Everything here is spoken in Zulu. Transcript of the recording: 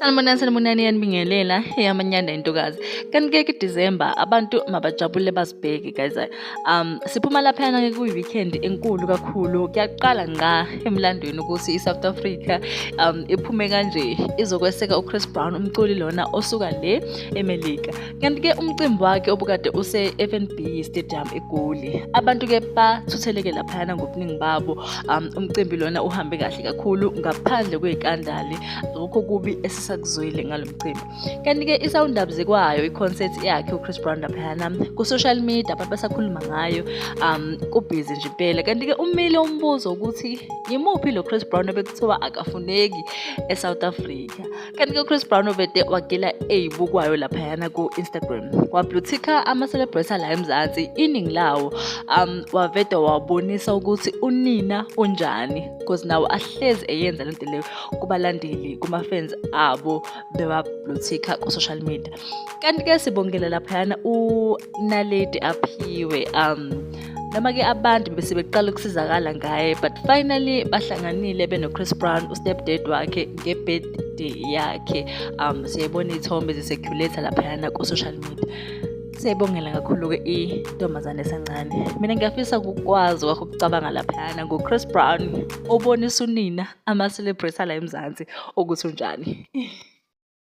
Sanibonani, sanibonani, iyanibingelela eyamanyanda intokazi. Kanti-ke kuDisemba abantu mabajabule bazibheke guys. Siphuma laphayana-ke kuyi-weekend enkulu kakhulu. Kuyaqala ngqa emlandweni ukuthi i-South Africa iphume kanje izokweseka uChris Brown, umculi lona osuka le eMelika. Kanti-ke umcimbi wakhe obukade use-FNB Stadium eGoli. Abantu-ke bathutheleke laphayana ngobuningi babo. Umcimbi lona uhambe kahle kakhulu ngaphandle kwey'kandali, akukho kubi esisakuzwile ngalo mcimbi. Kanti-ke isawundabze kwayo i-concert yakhe uChris Brown laphayana ku-social media, abantu basakhuluma ngayo, kubhizi nje impela. Kanti-ke umile umbuzo ukuthi yimuphi lo Chris Brown obekuthiwa akafuneki eSouth Africa. Kanti-ke uChris Brown ubede wagila ey'bukwayo laphayana ku-Instagram, wabluthikha ama-celebrity ala eMzansi iningi lawo, wavede wabonisa ukuthi unina unjani, because nawo ahlezi eyenza lento leyo kubalandeli, kuma-fans abo, bewabluthikha ku-social media. Kanti-ke sibongela laphayana uNaledi Aphiwe, noma-ke abantu bese beqala ukusizakala ngaye, but finally bahlanganile beno-Chris Brown, u-stepdad wakhe, nge-birthday yakhe. Siyayibona iy'thombe zi-circulate laphayana ku-social media. Siyayibongela kakhulu-ke intombazane esancane. Mina ngiyafisa ukukwazi kwakho ukucabanga laphayana ngo-Chris Brown obonisa unina ama-celebrity ala eMzansi ukuthi unjani.